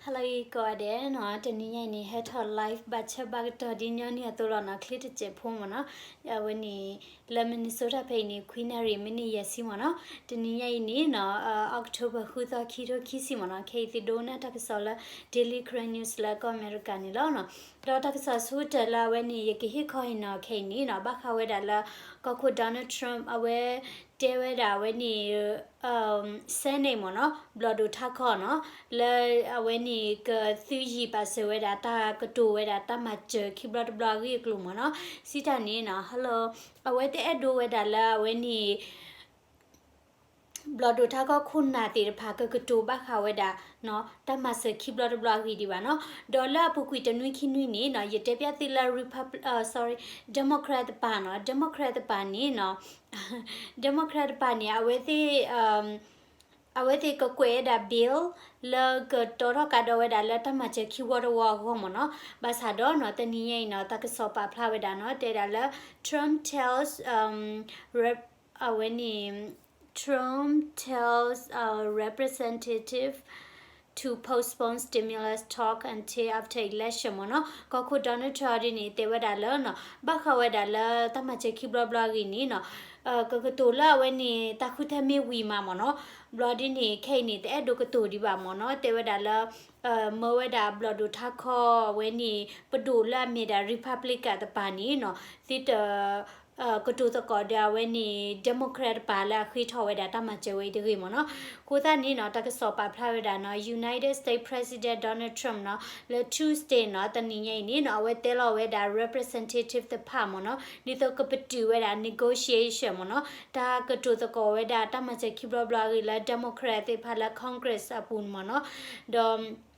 Hello ကိးဂၤဒဲးနီၤ, တနံၤညါအံၤန့ၣ် ဟဲထီၣ် live ဘၣ်ဆၢဘၣ်ကတီၢ်ဒ်ညီနုၢ်အသိးလီၤနီၤ, ချ့တစဲးဖိမ့ၢ်နီၤ, အဝဲန့ၣ် လၢ Minnesota ဖဲအံၤန့ၣ် ခွံနၣ်ရံၣ် မံးနံးယဲၢ်ဆံမ့ၢ်နီၤ, တနံၤညါအံၤန့ၣ်နီၤ, October ဃုသီ ခံထိခံဆံမ့ၢ်နီၤ, ခဲအံၤသုဒိကနၣ်တၢ်ကစီၣ်လၢ Daily Karen News လၢကီၢ်အမဲရကၤန့ၣ်လီၤနီၤ, ဒီးတၢ်ကစီၣ်ဆိကတၢၢ်လၢအဝဲန့ၣ် ယကဟ့ၣ်ခီအံၤနီၤ, ခဲအံၤန့ၣ်နီၤ, ဘၣ်ဃးဝဲဒၣ်လၢ ကီၢ်ခိၣ် Donald Trump အဝဲ တဲဝဲဒၣ်အဝဲန့ၣ် Senate မ့ၢ်နီၤ, ဘျီၣ်ဒိၣ်ထါခီနီၤ, လၢအဝဲန့ၣ်ကသုးယံၤပာ်စၢၤဝဲဒၣ်တၢ်ကတိၤဝဲဒၣ်တၢ်မၤစၢၤခံဘျီတဘျီအဂ့ၢ်အကျိၤမ့ၢ်နီၤ, စံးတၢ်န့ၣ်နီၤ, hello, အဝဲတအဲၣ်ဒိးဝဲဒၣ်လၢအဝဲန့ၣ် ဘျီၣ်ဒိၣ်ထါခီခိၣ်နၢ်သ့ၣ်တဖၣ်ကကတိၤဘၣ်ဃးဝဲဒၣ် တၢ်မၤစၢၤခံဘျီတဘျီအဂ့ၢ်ဒံးဘၣ်နီၤ, ဒီးလၢအပူၤကွံာ်တနွံခံနွံန့ၣ်နီၤ, ယတဲပျၢ်သုလၢ Republic, sorry, Democrat တပၤနီၤ, Democrat တပၤန့ၣ်နီၤ, Democrat တပၤန့ၣ် အဝဲသ့ၣ် အဝဲသ့ၣ်ကကွဲးဝဲဒၣ် bill လၢကတီထီၣ်ကဒီးဝဲဒၣ်လၢတၢ်မၤစၢၤခံဝီတဝီအဂီၢ်မ့ၢ်နီၤ, ဘၣ်ဆၣ်ဒီးနီၤ, တနံၤညါအံၤနီၤ, တၢ်ကစီၣ်ပာ်ဖျါဝဲဒၣ်နီၤ, တဲဒၣ်လၢ Trump tells, အဝဲန့ၣ် Trump tells representative to postpone stimulus talk until after election မ့ၢ်နီၤ, ကီၢ်ခိၣ် Donald Trump ဒ်န့ၣ်တဲဝဲဒၣ်လၢနီၤ, ဘၣ်ဃးဝဲဒၣ်လၢတၢ်မၤစၢၤခံဘျီတဘျီအဂ့ၢ်န့ၣ်နီၤ, ကကတိၤလၢအဝဲန့ၣ် တၢ်ဃုထၢမ့ၢ်ဝံၤမးမ့ၢ်နီၤ, ဘျီဒ်န့ၣ် ခဲအံၤန့ၣ် တအဲၣ်ဒိးကတိၤဒံးဘၣ်မ့ၢ်နီၤ, တဲဝဲဒၣ်လၢ မၢဝဲဒၣ်ဘျီၣ်ဒိၣ်ထါခီအဝဲန့ၣ် ပဒိၣ်လၢအမ့ၢ်ဒၣ် Republican တပၤန့ၣ်နီၤ, သုတ ကတိၤသကိးဒီးအဝဲန့ၣ် Democrat တပၤလၢအဃ့ထီၣ်ဝဲဒၣ်တၢ်မၤစၢၤဝဲအံၤတဂ့ၤမ့ၢ်နီၤ, အဃိသတးန့ၣ်နီၤ, တၢ်ကစီၣ်ပာ်ဖျါဝဲဒၣ်နီၤ, United States President Donald Trump နီၤ, လၢ Tuesday နီၤ, တနံၤညါအံၤန့ၣ်နီၤ, အဝဲတဲလီၤဝဲဒၣ် representative တဖၣ်မ့ၢ်နီၤ, ဒ်သိးကပတုာ်ဝဲဒၣ် negotiation မ့ၢ်နီၤ, တၢ်ကတိၤသကိးဝဲဒၣ်တၢ်မၤစၢၤခံဘျီဘျီအဂ့ၢ်လၢ Democrat သ့ၣ်တဖၣ်လၢ Congress အပူၤန့ၣ်မ့ၢ်နီၤ, ဒီး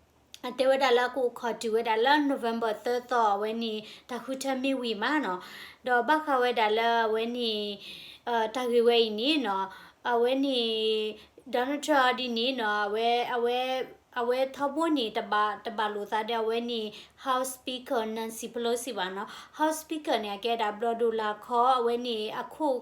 တဲဝဲဒၣ်လၢအကအိၣ်ခိးတုၤဝဲဒၣ်လၢ November သၢသီအဝဲန့ၣ် တၢ်ဃုထၢမ့ၢ်ဝံၤမးနီၤ, ဒီးဘၣ်ဃးဝဲဒၣ်လၢအဝဲန့ၣ် တၢ်ဂ့ၢ်ဝဲအံၤန့ၣ်နီၤ, အဝဲန့ၣ် Donald Trump ဒ်န့ၣ်နီၤ, အဝဲ အဝဲထီဘိန့ၣ် တဘၣ်လိာ်သးဒီးအဝဲန့ၣ် House Speaker Nancy Pelosi ဘၣ်နီၤ, House Speaker န့ၣ် အကဲဒၣ်ဘျီၣ်ဒိၣ်လၢခီအဝဲန့ၣ် အခိၣ်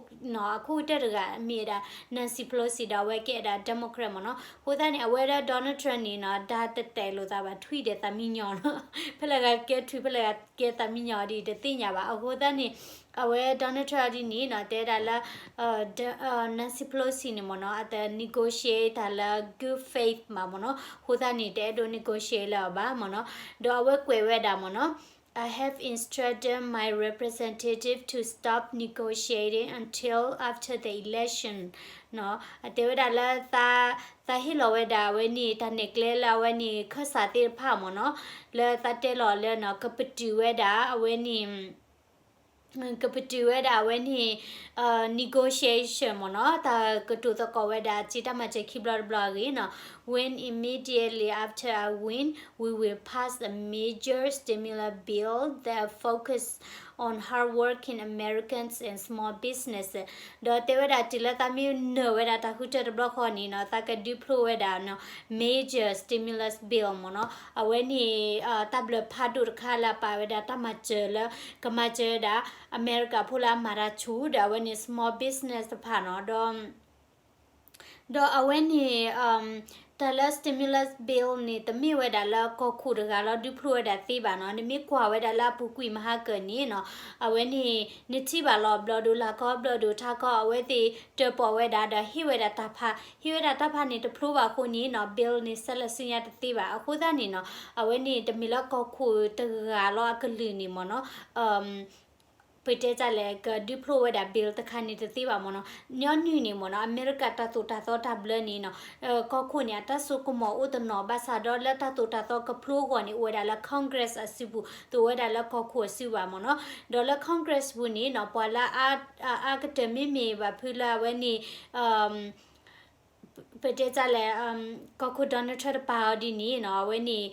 အခိၣ်ကတၢၢ်တဂၤမ့ၢ်ဝဲဒၣ် Nancy Pelosi ဒီးအဝဲကဲဒၣ် Democrat မ့ၢ်နီၤ, အဃိသတးန့ၣ် အဝဲဒီး Donald Trump န့ၣ်နီၤ, တၢ်တတဲာ်လိာ်သးဘၣ် ထွံၣ်ဒီးသးမံညီၤနီၤ, ဖဲလဲၣ်ဂၤကဲထွံၣ် ဖဲလဲၣ်ဂၤကဲသးမံညီၤဒ်တသ့ၣ်ညါဘၣ်, အဃိသတးန့ၣ် အဝဲ Donald Trump ဒ်န့ၣ်နီၤ, တဲဒၣ်လၢ Nancy Pelosi န့ၣ်မ့ၢ်နီၤ, အတ negotiate တၢ်လၢ good faith မးမ့ၢ်နီၤ, အဃိသတးန့ၣ် တအဲၣ်ဒိး negotiate လၢအီၤဘၣ်မ့ၢ်နီၤ, ဒီးအဝဲကွဲးဝဲဒၣ်မ့ၢ်နီၤ I have instructed my representative to stop negotiating until after the election နီၤ, အတဲဝဲဒၣ်လၢ သးဟ့ၣ်လီၤဝဲဒၣ်အဝဲန့ၣ် တၢ်နဲၣ်ကျဲလၢအဝဲန့ၣ် ခၢၣ်စးသ့ၣ်တဖၣ်မ့ၢ်နီၤ, လၢသးတဲလီၤလၢနီၤ ကပတုာ်ဝဲဒၣ်အဝဲန့ၣ် ကပတုာ်ဝဲဒၣ်အဝဲန့ၣ် negotiation မ့ၢ်နီၤ, တၢ်ကတိၤသကိးဝဲဒၣ် စ့တၢ်မၤစၢၤခံဘျီတဘျီအဂ့ၢ်နီၤ, when immediately after I win, we will pass a major stimulus bill that focus on hardworking Americans and small business ဒီးတဲဝဲဒၣ်တုၤလၢသးမ့ၢ်နၢၤဝဲဒၣ်တၢ်ဃုထၢတဘျီဃီန့ၣ်နီၤ, သးကဒုးဖျိဝဲဒၣ်နီၤ major stimulus bill မ့ၢ်နီၤ, အဝဲန့ၣ် တၢ်ဘျၢဖးဒိၣ်တခါလၢအပာ်ဝဲဒၣ်တၢ်မၤစၢၤလၢ ကမၤစၢၤဝဲဒၣ် အမဲရကၤဖိလၢအမၤတၢ်ဆူၣ်ဒီးအဝဲန့ၣ် small business တဖၣ်နီၤ, ဒီး ဒီးအဝဲန့ၣ် တၢ်လၢ stimulus bill န့ၣ် တမ့ၢ်ဝဲဒၣ်လၢကီၢ်ခိၣ်တဂၤလီၤဒုးဖျိဝဲဒၣ်သ့ဘၣ်နီၤ, နမ့ၢ်ကွၢ်ဝဲဒၣ်လၢအပူၤကွံာ်မဟါကၢၢ်န့ၣ်နီၤ, အဝဲန့ၣ် နထံၣ်ဘၣ်လီၤ ဘျီၣ်ဒိၣ်လၢ်ခီ ဘျီၣ်ဒိၣ်ထါခီ အဝဲသ့ၣ်တၢၣ်ပီၣ်ဝဲဒၣ်ဒီးဟ့ၣ်ဝဲဒၣ်တၢ်ဖး, ဟ့ၣ်ဝဲဒၣ်တၢ်ဖးန့ၣ်တဖျိဘၣ်အဃိန့ၣ်နီၤ bill န့ၣ် ဆဲးလၢစုညါတသ့ဘၣ်, အဃိသတးန့ၣ်နီၤ အဝဲန့ၣ်တမ့ၢ်လၢကီၢ်ခိၣ်တဂၤလီၤအကလုာ်န့ၣ်မ့ၢ်နီၤ ပတဲတၢ်လဲၣ် ကဒုးဖျိဝဲဒၣ် bill တခါန့ၣ်တသ့ဘၣ်မ့ၢ်နီၤ, ညီနုၢ်န့ၣ်မ့ၢ်နီၤ အမဲရကၤတၢ်သိၣ်တၢ်သီတၢ်ဘျၢန့ၣ်နီၤ, ကီၢ်ခိၣ်န့ၣ် အတၢ်စိကမီၤအိၣ်တနီၤ ဘၣ်ဆၣ်ဒီးလၢတၢ်သိၣ်တၢ်သီကဖျိအဂီၢ်န့ၣ် အိၣ်ဝဲဒၣ်လၢ Congress အစုပူၤ, တအိၣ်ဝဲဒၣ်လၢကီၢ်ခိၣ်အစုဘၣ်မ့ၢ်နီၤ, ဒီးလၢ Congress ပူၤန့ၣ်နီၤ ပှၤလၢအအါကတၢၢ်မ့မ့ၢ်ဘၣ်ဖုလၢအဝဲန့ၣ် ပတဲတၢ်လဲၣ် ကီၢ်ခိၣ် Donald Trump တပၤအီၤဒ်န့ၣ်နီၤ အဝဲန့ၣ်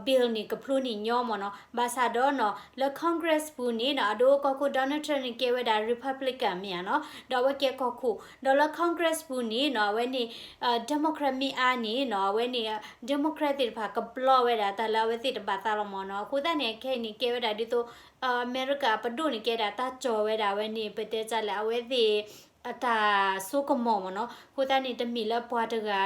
bill န့ၣ် ကဖျိန့ၣ်ညီမ့ၢ်နီၤ, ဘၣ်ဆၣ်ဒီးနီၤ လၢ Congress ပူၤန့ၣ်နီၤ အဒိကီၢ်ခိၣ် Donald Trump န့ၣ် ကဲဝဲဒၣ် Republican မ့ၢ်ဧါနီၤ, ဒီးအဝဲကဲကီၢ်ခိၣ်, ဒီးလၢ Congress ပူၤန့ၣ်နီၤ အဝဲန့ၣ် Democrat မ့ၢ်အါန့ၣ်နီၤ အဝဲန့ၣ် Democrat သ့ၣ်တဖၣ်ကဘျီဝဲဒၣ်တၢ်လၢအဝဲသ့ၣ်တဘၣ်သးလီၤမ့ၢ်နီၤ, အဃိသတးန့ၣ် အခဲအံၤန့ၣ် ကဲဝဲဒၣ်ဒ်သိး အမဲရကၤပဒိၣ်န့ၣ် ကဲဒၣ်တၢ်ကၠီၤဝဲဒၣ်ဝဲန့ၣ် ပတဲတၢ်လဲၣ် အဝဲသ့ၣ် အတၢ်စိကမီၤမ့ၢ်နီၤ, အဃိသတးန့ၣ် တမ့ၢ်လၢပှၤတဂၤ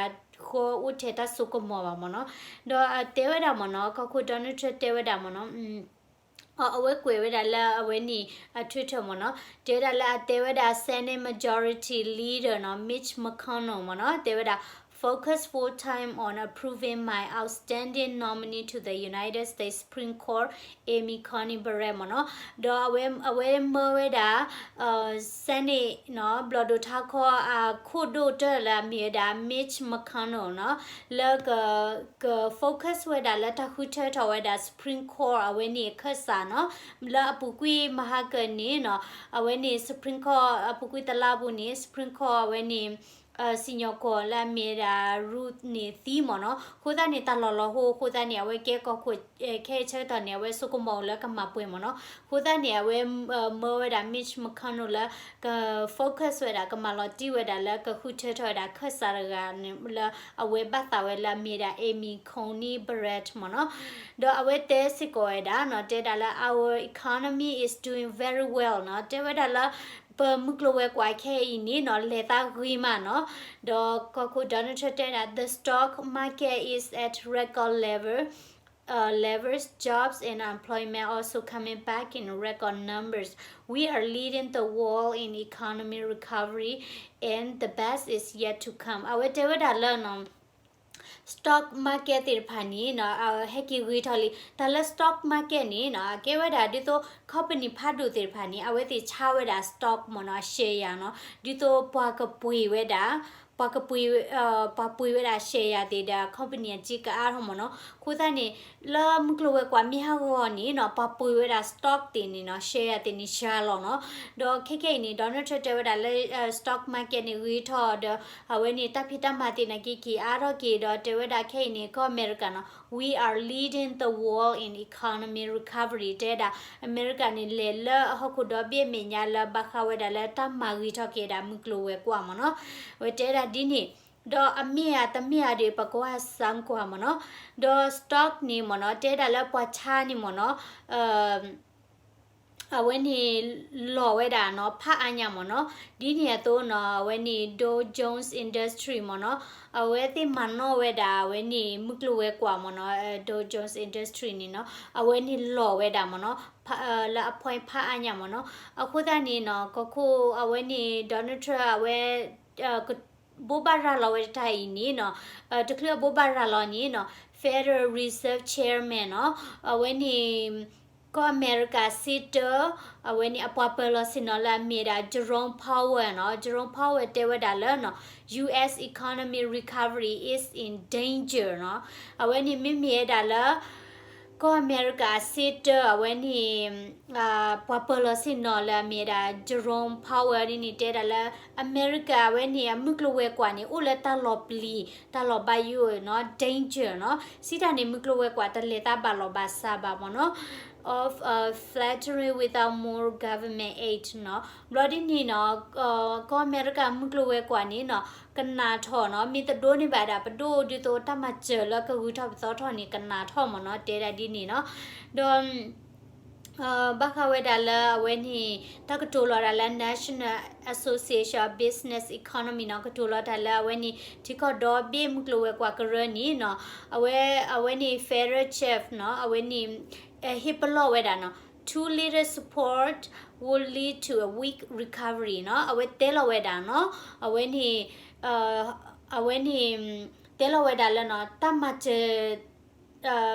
ဃီ ကီအိၣ်ထဲတၢ်စိကမီၤဘၣ်မ့ၢ်နီၤ. ဒီးအတဲဝဲဒၣ်မ့ၢ်နီၤ ကီၢ်ခိၣ် Donald Trump တဲဝဲဒၣ်မ့ၢ်နီၤ အဝဲကွဲးဝဲဒၣ်လၢအဝဲန့ၣ် အ Twitter မ့ၢ်နီၤ တဲဝဲဒၣ်လၢအတဲဝဲဒၣ် Senate Majority Leader နီၤ Mitch McConnell မ့ၢ်နီၤ တဲဝဲဒၣ် focus full time on approving my outstanding nominee to the United States Supreme Court, Amy Coney Barrett မ့ၢ်နီၤ. ဒီးအဝဲ အဝဲမၢဝဲဒၣ် Senate နီၤ ဘျီၣ်ဒိၣ်ထါခီအခိၣ်ဒိၣ်တၢၢ်လၢအမ့ၢ်ဝဲဒၣ် Mitch McConnell နီၤ လၢက က focus ဝဲဒၣ်လၢတၢ်ဃုထၢထီၣ်ဝဲဒၣ် Supreme Court အဝဲန့ၣ်အခၢၣ်စးနီၤ လၢအပူၤကွံာ်မဟါကၢန့ၣ်နီၤ အဝဲန့ၣ် Supreme Court အပူၤကွံာ်တလါပူၤန့ၣ် Supreme Court အဝဲန့ၣ် စံၣ်ညီၣ်ကွီၢ်လၢအမ့ၢ်ဝဲဒၣ် Roe န့ၣ်သံမ့ၢ်နီၤ. အဃိသတးန့ၣ် တၢ်လီၢ်လီၤဟိ အဃိသတးန့ၣ် အဝဲကဲကီၢ်ခိၣ် ခဲအံၤဆၢကတီၢ်န့ၣ် အဝဲစိကမီၤလၢကမၤပှဲၤမ့ၢ်နီၤ. အဃိသတးန့ၣ် အဝဲမၢဝဲဒၣ် Mitch McConnell လၢ က focus ဝဲဒၣ် ကမၤလီၤတံၢ်ဝဲဒၣ်လၢကဃုထၢထီၣ်ဝဲဒၣ်ခၢၣ်စးတဂၤန့ၣ် လၢအဝဲဘၣ်သးဝဲလၢအမ့ၢ်ဝဲဒၣ် Amy Coney Barrett မ့ၢ်နီၤ. ဒီးအဝဲတဲစ့ၢ်ကီးဝဲဒၣ်နီၤ တဲဒၣ်လၢ our economy is doing very well နီၤ တဲဝဲဒၣ်လၢ ပမုၢ်ကျိၤဝဲၤကွာ်ခဲအံၤန့ၣ်နီၤ လဲၤသးဂ့ၤမးနီၤ. ဒီးကီၢ်ခိၣ် Donald Trump တဲဒၣ် the stock market is at record level, uh, levels, jobs and employment also coming back in record numbers. We are leading the world in economic recovery and the best is yet to come. အဝဲတဲဝဲဒၣ်လၢနီၤ stock market သ့ၣ်တဖၣ်န့ၣ်နီၤ ဟဲက့ၤဂ့ၤထီၣ်လံ. တၢ်လၢ stock market န့ၣ်နီၤ အကဲဝဲဒၣ်ဒ်သိး company ဖးဒိၣ်သ့ၣ်တဖၣ်န့ၣ် အဝဲသ့ၣ်ဆါဝဲဒၣ် stock မ့ၢ်နီၤ share နီၤ ဒ်သိးပှၤကပှ့ၤဝဲဒၣ် ပှၤကပှ့ၤ ပှၤပှ့ၤဝဲဒၣ် share သ့ၣ်ဒီး company အစ့ကအါထီၣ်မ့ၢ်နီၤ. အဃိသတးန့ၣ် လၢမုၢ်ကျိၤဝဲၤကွာ်မ့ၢ်ဟးဂီၤန့ၣ်နီၤ ပှၤပှ့ၤဝဲဒၣ် stock သ့ၣ်န့ၣ်နီၤ share သ့ၣ်န့ၣ် စှၤလီၤနီၤ. ဒီးခဲခဲအံၤန့ၣ် Donald Trump တဲဝဲဒၣ်လၢ stock market န့ၣ်ဂ့ၤထီၣ်ဒီး အဝဲန့ၣ်တၢ်ဖံးတၢ်မၤသ့ၣ်နာ်က့က့ၤအါထီၣ်က့ၤဒီး တဲဝဲဒၣ်ခဲအံၤန့ၣ် ကီၢ်အမဲရကၤနီၤ we are leading the world in economic recovery တဲဒၣ် အမဲရကၤန့ၣ် လဲၤလၢအဟီၣ်ခိၣ်ဒီဘ့ၣ်အမဲာ်ညါလၢဘၣ်ဃးဝဲဒၣ်လၢတၢ်မၤဂ့ၤထီၣ်က့ၤဒၣ်မုၢ်ကျိၤဝဲၤကွာ်မ့ၢ်နီၤ. အဝဲတဲဒၣ်ဒ်န့ၣ် ဒီးအမ့ၢ်ဧါတမ့ၢ်ဧါဒီး ပကကွၢ်စမ်းကွၢ်မ့ၢ်နီၤ. ဒီး stock န့ၣ်မ့ၢ်နီၤ တဲဒၣ်လၢပှၤဆါန့ၣ်မ့ၢ်နီၤ အဝဲန့ၣ်လီၤဝဲဒၣ်နီၤ ဖးအါညါမ့ၢ်နီၤ. ဒ်န့ၣ်အသိးနီၤ အဝဲန့ၣ် Dow Jones Industry မ့ၢ်နီၤ အဝဲသ့ၣ်မၤနီၣ်ဝဲဒၣ် အဝဲန့ၣ်မုၢ်ကျိၤဝဲၤကွာ်မ့ၢ်နီၤ Dow Jones Industry န့ၣ်နီၤ အဝဲန့ၣ်လီၤဝဲဒၣ်မ့ၢ်နီၤ လၢအ point ဖးအါညါမ့ၢ်နီၤ. အဃိသတးန့ၣ်နီၤ ကီၢ်ခိၣ်အဝဲန့ၣ် Donald Trump အဝဲ ဘိးဘၣ်ရၤလီၤဝဲတၢ်အံၤန့ၣ်နီၤ တချုးအဘိးဘၣ်ရၤလီၤန့ၣ်နီၤ Federal Reserve Chairman နီၤ အဝဲန့ၣ် ကီၢ်အမဲရကၤစ့တၢ အဝဲန့ၣ်အပှၤပၢၤလီၢ်ဆ့ၣ်နီၤလၢအမ့ၢ်ဒၣ် Jerome Powell နီၤ Jerome Powell တဲဝဲဒၣ်လၢနီၤ U S economy recovery is in danger နီၤ အဝဲန့ၣ်မ့မ့ၢ်ဝဲဒၣ်လၢ ကီၢ်အမဲရကၤအစ့တၢ အဝဲန့ၣ် ပှၤပၢၤလီၢ်ဆ့ၣ်နီၤလၢအမ့ၢ်ဒၣ် Jerome Powell ဒ်န့ၣ် တဲဒၣ်လၢ အမဲရကၤအဝဲန့ၣ် အမုၢ်ကျိၤဝဲၤကွာ်န့ၣ် အိၣ်လၢတၢ်လီၤပျံၤ တၢ်လီၤဘၣ်ယိၣ်နီၤ danger နီၤ စံးတၢ်န့ၣ် မုၢ်ကျိၤဝဲၤကွာ်တလဲၤသးဘၣ်လီၢ်ဘၣ်စးဘၣ်မ့ၢ်နီၤ of, uh, faltering without more government aid နီၤ ဘျီဒ်န့ၣ်နီၤ ကီၢ်အမဲရကၤမုၢ်ကျိၤဝဲၤကွာ်န့ၣ်နီၤ ကနးထီၣ်နီၤ မ့ၢ်တဒိးန့ၢ်ဘၣ်ဒၣ်ပဒိၣ်ဒ်သိးတၢ်မၤစၢၤလၢကဂုၤထီၣ်ပသီထီၣ်န့ၣ် ကနးထီၣ်မ့ၢ်နီၤ တဲဒၣ်ဒ်န့ၣ်နီၤ ဒီး ဘၣ်ဃးဝဲဒၣ်လၢအဝဲန့ၣ် တၢ်ကတိၤလီၤဒၣ်လၢ National Association of Business Economy နီၤ ကတိၤလီၤတၢ်လၢအဝဲန့ၣ် ထံကီၢ်ဒီဘ့ၣ်မုၢ်ကျိၤဝဲၤကွာ်ကရၢန့ၣ်နီၤ အဝဲ အဝဲန့ၣ် Federal Reserve နီၤ အဝဲန့ၣ် ဟ့ၣ်ပလီၢ်ဝဲဒၣ်နီၤ too little support will lead to a weak recovery နီၤ အဝဲတဲလီၤဝဲဒၣ်နီၤ အဝဲန့ၣ် အဝဲန့ၣ် တဲလီၤဝဲဒၣ်လၢနီၤ တၢ်မၤစၢၤ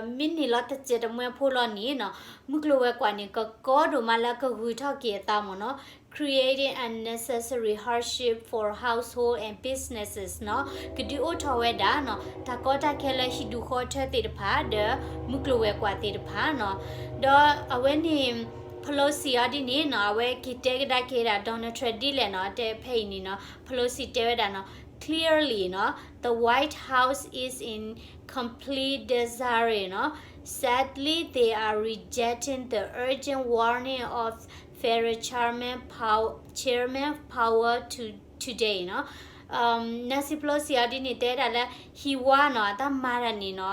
မ့ၢ်န့ၢ်လီၤတစဲးတမှဲဖိလီၤန့ၣ်နီၤ မုၢ်ကျိၤဝဲၤကွာ်န့ၣ် ကကီဒိၣ်မးလၢကဂုၤထီၣ်က့ၤအသးမ့ၢ်နီၤ creating unnecessary hardship for household and businesses နီၤ ကဒုးအိၣ်ထီၣ်ဝဲဒၣ်နီၤ တၢ်ကီတၢ်ခဲလၢဟံၣ်ဒူၣ်ဃီထၢသ့ၣ်တဖၣ် ဒီးမုၢ်ကျိၤဝဲၤကွာ်သ့ၣ်တဖၣ်နီၤ ဒီးအဝဲန့ၣ် Pelosi အီၤဒ်န့ၣ်နီၤ အဝဲက့ၤတဲကဒါက့ၤဒၣ် Donald Trump ဒ်လဲၣ်နီၤ တဲဖဲအံၤန့ၣ်နီၤ Pelosi တဲဝဲဒၣ်နီၤ clearly နီၤ the White House is in complete disarray နီၤ sadly they are rejecting the urgent warning of Federal Chairman Pow Chairman Powell to today နီၤ Nancy Pelosi အီၤဒ်န့ၣ် တဲဒၣ်လၢ ဟံၣ်ဝါနီၤ အတၢ်မၤတၢ်န့ၣ်နီၤ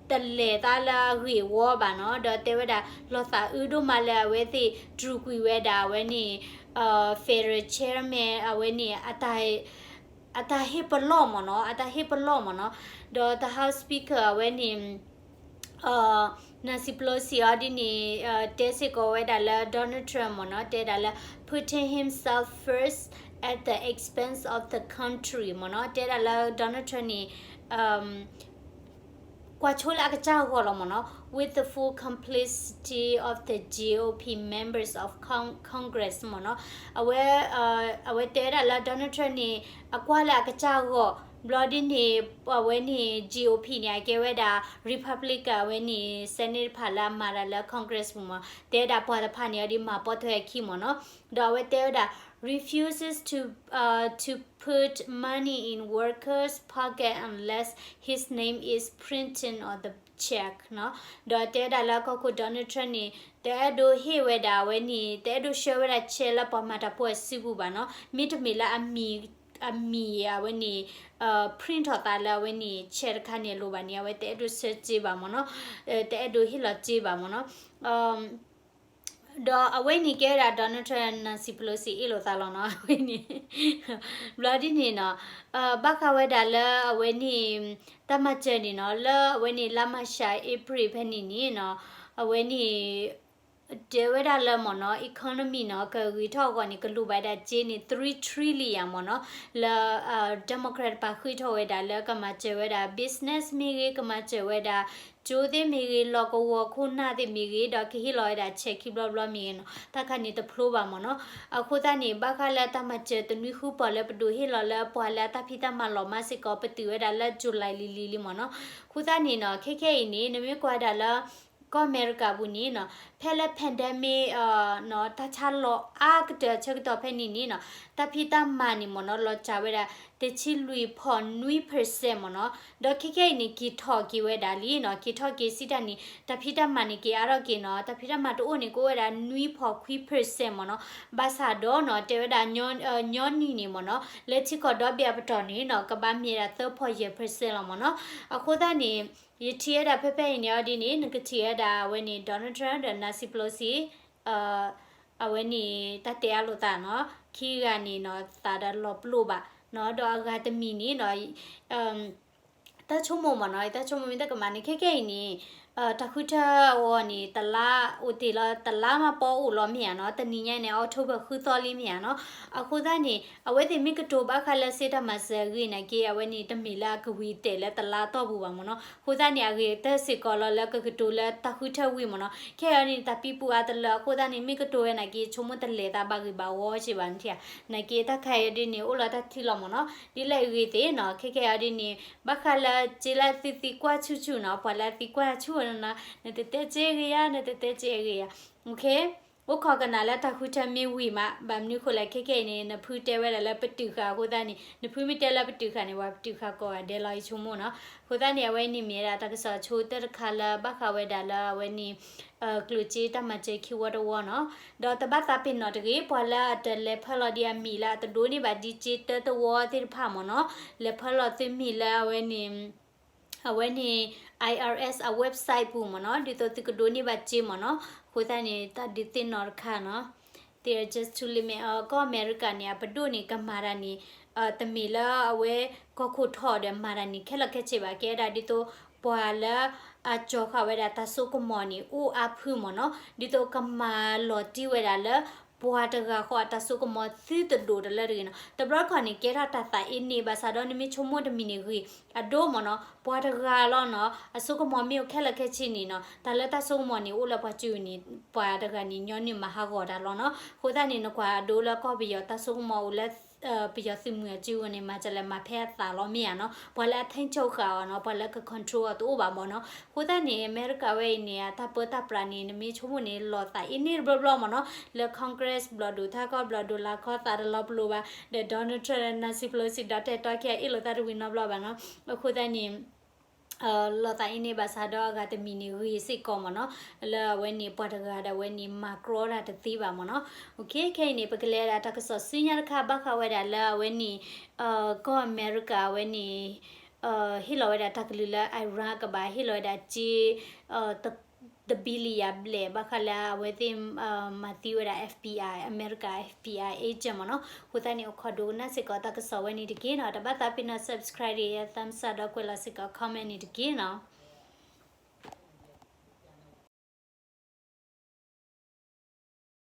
တလဲၤသးလၢအဂ့ၢ်ဝီဘၣ်နီၤ ဒီးတဲဝဲဒၣ် လီၤသးအုးဒိၣ်မးလၢအဝဲသ့ၣ်တြူာ်ကွံာ်ဝဲဒၣ် အဝဲန့ၣ် Federal Chairman အဝဲန့ၣ် အတၢ် အတၢ်ဟ့ၣ်ပလီၢ်မ့ၢ်နီၤ, အတၢ်ဟ့ၣ်ပလီၢ်မ့ၢ်နီၤ, ဒီးတၢ် House Speaker အဝဲန့ၣ် Nancy Pelosi အီၤဒ်န့ၣ် တဲစ့ၢ်ကီးဝဲဒၣ်လၢ Donald Trump မ့ၢ်နီၤ, တဲဒၣ်လၢ putting himself first at the expense of the country မ့ၢ်နီၤ, တဲဒၣ်လၢ Donald Trump န့ၣ် ကွၢ်ဆိလၢအကစၢ်အဂီၢ်လီၤမ့ၢ်နီၤ, with the full complicity of the G O P members of Con- Congress မ့ၢ်နီၤ, အဝဲ အဝဲတဲဝဲဒၣ်လၢ Donald Trump န့ၣ် အကွၢ်လၢအကစၢ်အဂီၢ်, ဘျီဒ်န့ၣ် အဝဲန့ၣ် G O P န့ၣ် အကဲဝဲဒၣ် Republican အဝဲန့ၣ် Senate တဖၣ်လၢအမၤတၢ်လၢ Congress ပူၤမ့ၢ်, တဲဝဲဒၣ်ပှၤတဖၣ်န့ၣ်အီၤဒ်မၤပိာ်ထွဲအခံမ့ၢ်နီၤ, ဒီးအဝဲတဲဝဲဒၣ် refuses to to put money in workers' pocket unless his name is printed on the check နီၤ, ဒီးတဲဝဲဒၣ်လၢကီၢ်ခိၣ် Donald Trump န့ၣ် တအဲၣ်ဒိးဟ့ၣ်ဝဲဒၣ်အဝဲန့ၣ် တအဲၣ်ဒိးဆှၢဝဲဒၣ် check လၢပှၤမၤတၢ်ဖိအစုပူၤဘၣ်နီၤ, မ့တမ့ၢ်လၢအမံၤ အမံၤအဝဲန့ၣ် print ထီၣ်သးလၢအဝဲန့ၣ် check တခါန့ၣ်အလိၤဘၣ်န့ၣ် အဝဲတအဲၣ်ဒိးဆှၢစ့ဘၣ်မ့ၢ်နီၤ, တအဲၣ်ဒိးဟ့ၣ်လီၤစ့ဘၣ်မ့ၢ်နီၤ. ဒီးအဝဲန့ၣ်ကဲဝဲဒၣ် Donald Trump Nancy Pelosi အ့ၣ်လိာ်သးလီၤနီၤ, အဝဲန့ၣ် ဘျီဒ်န့ၣ်နီၤ, ဘၣ်ဃးဝဲဒၣ်လၢအဝဲန့ၣ် တၢ်မၤစၢၤန့ၣ်နီၤ, လၢအဝဲန့ၣ်လါမၢ်ၡး April ဖဲန့ၣ်န့ၣ်နီၤ, အဝဲန့ၣ် တဲဝဲဒၣ်လၢမ့ၢ်နီၤ economy နီၤ ကဂ့ၤထီၣ်အဂီၢ်န့ၣ် ကလိၣ်ဘၣ်ဝဲဒၣ်စ့န့ၣ် three trillion မ့ၢ်နီၤ, လၢ Democrat တဖၣ်ဃ့ထီၣ်ဝဲဒၣ်လၢကမၤစၢၤဝဲဒၣ် business မ့ၢ်ဂ့ၤ, ကမၤစၢၤဝဲဒၣ် ကၠိသ့ၣ်မ့ၢ်ဂ့ၤ, လီၢ်ကဝီၤခိၣ်နၢ်သ့ၣ်မ့ၢ်ဂ့ၤ, ဒီးကဟ့ၣ်လီၤဝဲဒၣ် check ခံဘျီဘျီမ့ၢ်ဂ့ၤနီၤ, တၢ်ခါန့ၣ်တဖျိဘၣ်မ့ၢ်နီၤ. အဃိသတးန့ၣ် ဘၣ်ဃးလၢတၢ်မၤစၢၤတနွံဃုပီၢ်လၢပဒိးဟ့ၣ်လီၤလၢပှၤလၢအတၢ်ဖံးတၢ်မၤလီၤမၢ်စ့ၢ်ကီး ပတုာ်ဝဲဒၣ်လၢ July လံၤလံၤလံမ့ၢ်နီၤ. အဃိသတးန့ၣ်နီၤ ခဲခဲအံၤန့ၣ် နမ့ၢ်ကွၢ်ဒၣ်လၢ ကီၢ်အမဲရကၤပူၤန့ၣ်နီၤ, ဖဲလၢ pandemic နီၤ တၢ်ဆါလီၤအါကတၢၢ်အဆၢကတီၢ်ဖဲန့ၣ်န့ၣ်နီၤ, တၢ်ဖံးတၢ်မၤန့ၣ်မ့ၢ်နီၤ လီၤစှၤဝဲဒၣ် တဆံလွံၢ်ဖီၣ်နွံ percent မ့ၢ်နီၤ, ဒီးခဲခဲအံၤန့ၣ် က့ၤထီၣ်က့ၤဝဲဒၣ်လံနီၤ, က့ၤထီၣ်က့ၤစံးတၢ်န့ၣ် တၢ်ဖံးတၢ်မၤန့ၣ် က့ၤအါထီၣ်က့ၤနီၤ, တၢ်ဖံးတၢ်မၤတအိၣ်န့ၣ် ကအိၣ်ဝဲဒၣ် နွံဖီၣ်ခွံ percent မ့ၢ်နီၤ, ဘၣ်ဆၣ်ဒီးနီၤ တဲဝဲဒၣ် ညီနုၢ်န့ၣ်မ့ၢ်နီၤ လၢထံကီၢ်ဒီဘ့ၣ်အပတီၢ်န့ၣ်နီၤ ကဘၣ်မ့ၢ်ဝဲဒၣ် သၢဖီၣ်ယဲၢ် percent လီၤမ့ၢ်နီၤ, အဃိသတးန့ၣ် ယထံၣ်ဝဲဒၣ်ဖဲဖဲအံၤန့ၣ်အီၤဒ်န့ၣ် နကထံၣ်ဝဲဒၣ်အဝဲန့ၣ် Donald Trump ဒီး Nancy Pelosi အဝဲန့ၣ် တၢ်တဲအါလိာ်သးနီၤ, ခံဂၤန့ၣ်နီၤ သးဒီးလီၤပလိာ်ဘၣ်နီၤ, ဒီးအဂၤတမံၤန့ၣ်နီၤ တၢ်ဆိကမိၣ်မ့ၢ်နီၤ, တၢ်ဆိကမိၣ်မ့ၢ်တကမၣ်န့ၣ် ခဲခဲအံၤန့ၣ် တၢ်ဃုထၢအဂီၢ်န့ၣ် တလါအိၣ်တ့ၢ်လီၤ, တလါမးပီအိၣ်လီၤမ့ၢ်ဧါနီၤ, တနံၤညါန့ၣ် October ဃုသီလံမ့ၢ်ဧါနီၤ, အဃိသတးန့ၣ် အဝဲသ့ၣ်မ့ၢ်ကတိၤဘၣ်ဃးလၢစ့တၢ်မၤစၢၤအဂ့ၢ်နာ်က့ အဝဲန့ၣ် တမ့ၢ်လၢအကဝံၤတဲာ်လၢတလါတီၢ်ပူၤဘၣ်မ့ၢ်နီၤ, အဃိသတးန့ၣ် အဂ့ၤကတၢၢ်စ့ၢ်ကီးလီၤလၢကကတိၤလၢတၢ်ဃုထၢဝံၤမ့ၢ်နီၤ, ခဲအံၤန့ၣ် တၢ်ပံပူၤအါတလၢ အဃိသတးန့ၣ် မ့ၢ်ကတိၤဝဲနာ်က့ ဆိကမိၣ်တလဲၤသးဘၣ်ဂ့ၢ်ဘၣ်ဝီစ့ၢ်ဘၣ်နထံၣ်ဧါ, နာ်က့တၢ်ခါအံၤဒ်န့ၣ် အိၣ်လီၤတၢ်ထံလီၤမ့ၢ်နီၤ, ဒ်လဲၣ်အဂ့ၢ်သ့ၣ်နီၤ, ခဲခဲအံၤဒ်န့ၣ် ဘၣ်ဃးလၢစ့လၢသုသံကွၢ်ဆူၣ်ဆူၣ်နီၤ, ပှၤလၢအသံကွၢ်ဆူၣ်နီၤ, နတတဲစ့အဂ့ၢ်ဧါ, နတတဲစ့အဂ့ၢ်ဧါ, အိၣ်ခိးကနၣ်လၢတၢ်ဃုထၢမ့ၢ်ဝံၤမး, ဘၣ်မနုၤဃိလဲၣ် ခဲခဲအံၤန့ၣ် နဖုတဲဝဲဒၣ်လၢပတုာ်ဃာ်အဃိသတးန့ၣ် နဖုမ့ၢ်တဲလၢပတုာ်ဃာ်န့ၣ် ပှၤပတုာ်ဃာ်ကိးဂၤဒဲးလီၤ ယဆိကမိၣ်နီၤ, အဃိသတးန့ၣ် အဝဲန့ၣ်မ့ၢ်ဒၣ်တၢ်ကစီၣ်ဆိတၢ်တခါလၢဘၣ်ဃးဝဲဒၣ်လၢအဝဲန့ၣ် ကျိၣ်စ့တၢ်မၤစၢၤခံဝီတဝီနီၤ, ဒီးတဘၣ်သးပ့ၤနီၣ်တဂ့ၤ ပှၤလၢအတလဲၤဖၢလီၤဒံးအမံၤလၢအတဒိးန့ၢ်ဘၣ်ဒ်စ့တၢတဝီသ့ၣ်တဖၣ်မ့ၢ်နီၤ, လဲၤဖၢလီၤသုမံၤလၢအဝဲန့ၣ် အဝဲန့ၣ် I R S အ website ပူၤမ့ၢ်နီၤ, ဒ်သိးသုကဒိးန့ၢ်ဘၣ်စ့မ့ၢ်နီၤ, အဃိသတးန့ၣ် တၢ်ဒုးသ့ၣ်နီၣ်တခါနီၤ, they are just too limited, ကီၢ်အမဲရကၤန့ၣ် အပဒိၣ်န့ၣ် ကမၤတၢ်န့ၣ် တမ့ၢ်လၢအဝဲကီၢ်ခိၣ်ထီၣ်ဒီးမၤတၢ်န့ၣ် ခဲလၢာ်ခဲဆ့ဘၣ်, ကဲဒၣ်ဒ်သိး ပှၤလၢအကၠီၤဃာ်ဝဲဒၣ်တၢ်စိကမီၤန့ၣ် အိၣ်အါဖုမ့ၢ်နီၤ, ဒ်သိးကမၤလီၤတံၢ်ဝဲဒၣ်လၢ ပှၤတဂၤဃီအတၢ်စိကမီၤသုတဒိၣ်တလၢတဂ့ၤနီၤ, တဘျီတခီၣ်န့ၣ် ကဲထီၣ်တၢ်သးအ့န့ၢ် ဘၣ်ဆၣ်ဒီးနမ့ၢ်ဆိကမိၣ်တမံၤန့ၣ်ဂ့ၤ အဒိမ့ၢ်နီၤ, ပှၤတဂၤလီၤနီၤ, အစိကမီၤမ့ၢ်အိၣ်ခဲလၢာ်ခဲဆ့န့ၣ်နီၤ, တၢ်လၢတၢ်စိကမီၤန့ၣ် အိၣ်လၢပှၤစုန့ၣ် ပှၤတဂၤန့ၣ်ညီနုၢ်မၤဟးဂီၤတၢ်လီၤနီၤ, အဃိသတးန့ၣ် နကွၢ်အဒိလၢကီၢ်ပယီၤတၢ်စိကမီၤအိၣ်လၢ ပယီၤသုးမုၢ်အစုန့ၣ် မၤစၢၤလဲၤမၤဖဲအသးလီၤမ့ၢ်ဧါနီၤ, ပှၤလၢအထိန်းချုပ်ဃာ်အီၤနီၤ, ပှၤလၢက control အီၤတအိၣ်ဘၣ်မ့ၢ်နီၤ, အဃိသတးန့ၣ် အမဲရကၤဝဲအံၤန့ၣ် အတၢ်ပၢတၢ်ပြးန့ၣ် နမ့ၢ်ဆိကမိၣ်န့ၣ် လီၤသးအ့န့ၢ်တဘျီဘျီမ့ၢ်နီၤ, လၢ Congress ဘျီၣ်ဒိၣ်ထါကီၢ် ဘျီၣ်ဒိၣ်လၤခီသးတလီၤပလိာ်ဘၣ်, ဒီး Donald Trump ဒီး Nancy Pelosi ဒီးတဲာ်တီခံဂၤအ့ၣ်လိာ်သးတဝံၤနီတဘျီဘၣ်နီၤ, အဃိသတးန့ၣ် လီၤသးအ့န့ၢ်ဘၣ်ဆၣ်ဒီးအဂၤတမံၤန့ၣ်ဂ့ၤစ့ၢ်ကီးမ့ၢ်နီၤ, လၢအဝဲန့ၣ်ပှၤတဂၤဒီးအဝဲန့ၣ်မၤကြီတၢ်တသ့ဘၣ်မ့ၢ်နီၤ, ခဲအံၤန့ၣ် ပကလဲၤဝဲဒၣ်တၢ်ကစီၣ်ဆူညါတခါ ဘၣ်ဃးဝဲဒၣ်လၢအဝဲန့ၣ် ကီၢ်အမဲရကၤအဝဲန့ၣ် ဟ့ၣ်လီၤဝဲဒၣ်တၢ်ကလုၢ်လၢ Iran ကဘၣ်ဟ့ၣ်လီၤဝဲဒၣ်စ့ တ တဘံလံယၤဘျဲၣ် ဘၣ်ဃးလၢအဝဲသ့ၣ်မၤသံဝဲဒၣ် FBI အမဲရကၤ FBI agent မ့ၢ်နီၤ. အဃိသတးန့ၣ် အိၣ်ခိးဒိကနၣ်စ့ၢ်ကီးတၢ်ကစီၣ်ဝဲန့ၣ်တက့ၢ်နီၤ. တဘၣ်သးပ့ၤနီၣ် subscribe ဒီး thumbs up ဒီးကွဲးလီၤစ့ၢ်ကီး comment န့ၣ်တက့ၢ်နီၤ.